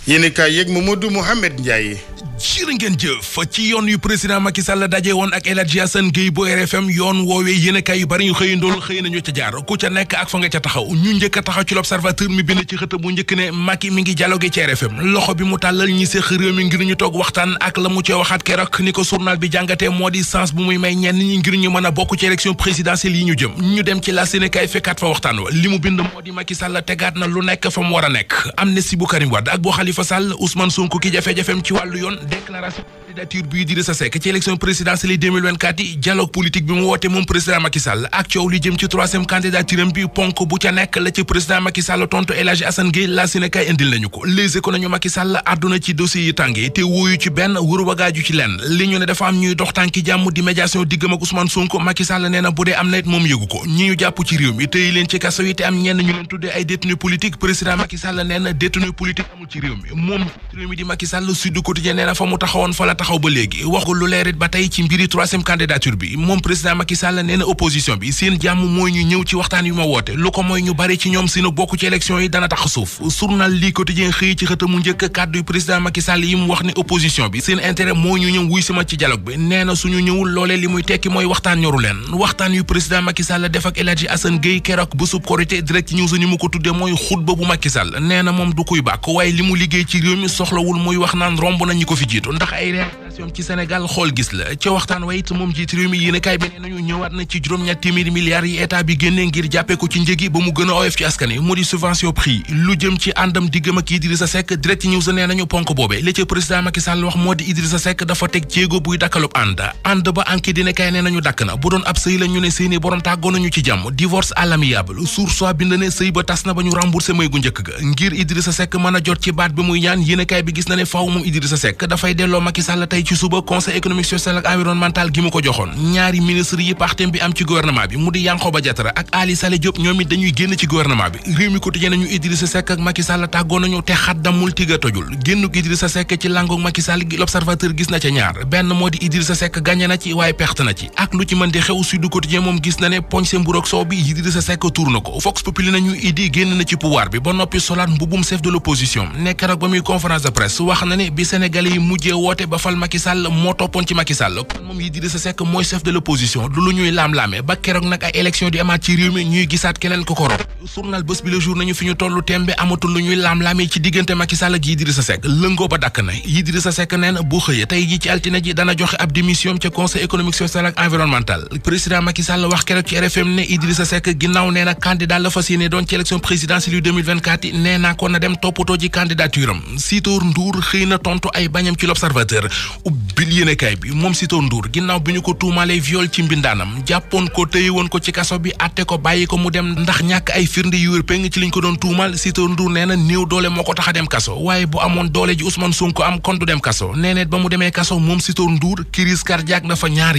yéen kaay yeeg Mamadou Mouhamed Ndiaye. jërë ngeen jëf ci yoon yu président Macky Sall daje woon ak El Hadji Assane Gueye bu RFM yoon woowee yéenekaay yu bari yu xëyandool xëy nañu ca jaar ku ca nekk ak fa nga ca taxaw ñu njëkk a taxaw ci l'Observateur mi bind ci xëtam bu njëkk ne Macky mi ngi dialogue ci RFM loxo bi mu tàllal ñi séq réew mi ngir ñu toog waxtaan ak la mu ci waxaat keroog ni ko journal bi jàngatee moo di sens bu muy may ñenn ñi ngir ñu mën a bokk ci élection présidentielle yi ñu jëm ñu dem ci la Sénégal fekkaat fa waxtaan wa li mu bind moo di Macky Sall tegaat na lu nekk fa mu war a nekk amnistie bu Karim Wade ak bu Khalifa Sall Ousmane Sonko ki jafe-jafem ci wàllu yoon déclaration candidature bi Idrissa Seck ci élection présidentielle 2024 yi dialogue politique bi mu woote moom président Macky Sall ak coow li jëm ci troisième candidature bi ponk bu ca nekk la ci président Macky Sall tontu El Hadji Assane Gueye la Sénégal indil nañu ko léegi ko nañu Macky Sall àdduna ci dossier yi tànge te wóoyu ci benn wër wagaaju ci lenn li ñu ne dafa am ñuy dox tànki jàmm di médiation diggam ak Ousmane Sonko Macky Sall nee na bu dee am na it moom yëgu ko ñi ñu jàpp ci réew mi tey leen ci kaso yi te am ñenn ñu leen tuddee ay détenus politique président Macky Sall nee na détenu politique amul ci réew mi moom réew mi di Macky Sall Sud Quotidien nee na fa mu taxawoon fa la taxaw ba léegi waxul lu leerit ba tey ci mbiri troisième candidature bi moom président Macky Sall nee na opposition bi seen jàmm mooy ñu ñëw ci waxtaan yu ma woote lu ko mooy ñu bari ci ñoom seenu bokk ci élection yi dana tax suuf journal li Quotidien xëy ci xëtamu njëkk kàddu président Macky Sall yi mu wax ni opposition bi seen intérêt mooy ñu ñëw wuy sama ci dialogue bi nee na suñu ñëwul loolee li muy tekki mooy waxtaan ñoru leen waxtaan yu président Macky Sall def ak El Hadji Assane Gueye keroog bésub Korité Direct News ñu mu ko tudde mooy xutba bu Macky Sall nee na moom du kuy bàkk waaye li mu liggéey ci réew mi soxlawul muy wax naan romb nañu ko fi jiitu ndax ay réalisation ci Sénégal xool gis la ca waxtaan wa it moom jiit réew mi yéen a kaay bi nee nañu ñëwaat na ci juróom-ñett téeméeri milliards yi état bi génnee ngir jàppee ko ci njëgi ba mu gën a oyof ci askan wi mu di subvention prix lu jëm ci àndam diggam ak Idrissa Seck Direct News nee nañu ponk boobee li ca président Macky Sall wax moo di Idrissa Seck dafa teg jéego buy dakkalub ànd ba enquête dina kay nee nañu dakk na bu doon ab sëy la ñu ne seeni borom tàggoo nañu ci jàmm divorce à l'amiable source soit bind ne sëy ba tas na ba ñu remboursé may gu njëkk ga ngir Idrissa Seck mën a jot ci baat bi muy ñaan yéen a kaay bi gis na ne faaw moom Idrissa Seck dafay delloo Macky Sall tey ci suba conseil économique social ak environnemental gi mu ko joxoon ñaari ministre yi partem bi am ci gouvernement bi mu di Yankhoba Diattara ak Ali Saleh Diop ñoom it dañuy génn ci gouvernement bi réew mi quotidien nañu Idrissa Seck ak Macky Sall tàggoo nañu te xaddamul tiga tojul génnuk Idrissa Seck ci langoog Macky Sall gi l'Observateur gis na ca ñaar benn moo di Idrissa Seck gagné na ci waaye perte na ci ak lu ci mën di xew Sud Quotidien moom gis na ne poñse mburoog soow bi Idrissa Seck tuur na ko Vox Populi nañu Idi génn na ci pouvoir bi ba noppi solaat mbubum chef de l'opposition nekk rek ba muy conférence de presse wax na ne bi Sénégalais yi mujjee woote ba fal Macky Sall moo toppoon ci Macky Sall kon moom Idrissa Seck mooy chef de l'opposition du lu ñuy laam-laame ba keroog nag ay élection di amaat ci réew mi ñuy gisaat keneen ko ko rob journal Bës Bi Le Jour nañu fi ñu tollu tembe amatul lu ñuy laam-laame ci diggante Macky Sall ak Idrissa Seck lëngoo ba dakk na Idrissa Seck neen bu xëyee tey ji ci altine ji dana joxe ab démission ca conseil économique social ak environnemental président Macky Sall wax keroog ci RFM ne Idrissa Seck ginnaaw nee na candidat la fas yéene doon ci élection présidentielle yu 2024 yi nee naa ko na dem toppatoo ji candidature am Sitor Ndour xëy na tontu ay bañam ci l'Observateur ubbil yéenekaay bi moom Sitor Ndour ginnaaw bi ñu ko tuumalee viol ci mbindaanam jàppoon ko tëye woon ko ci kaso bi atte ko bàyyi ko mu dem ndax ñàkk ay firnde yu wér péng ci liñ ko doon tuumal Sitor Ndour nee na néew doole moo ko tax a dem kaso waaye bu amoon doole ji Ousmane Sonko am kon du dem kaso nee na ba mu demee kaso moom Sitor Ndour crise cardiaque dafa ñaari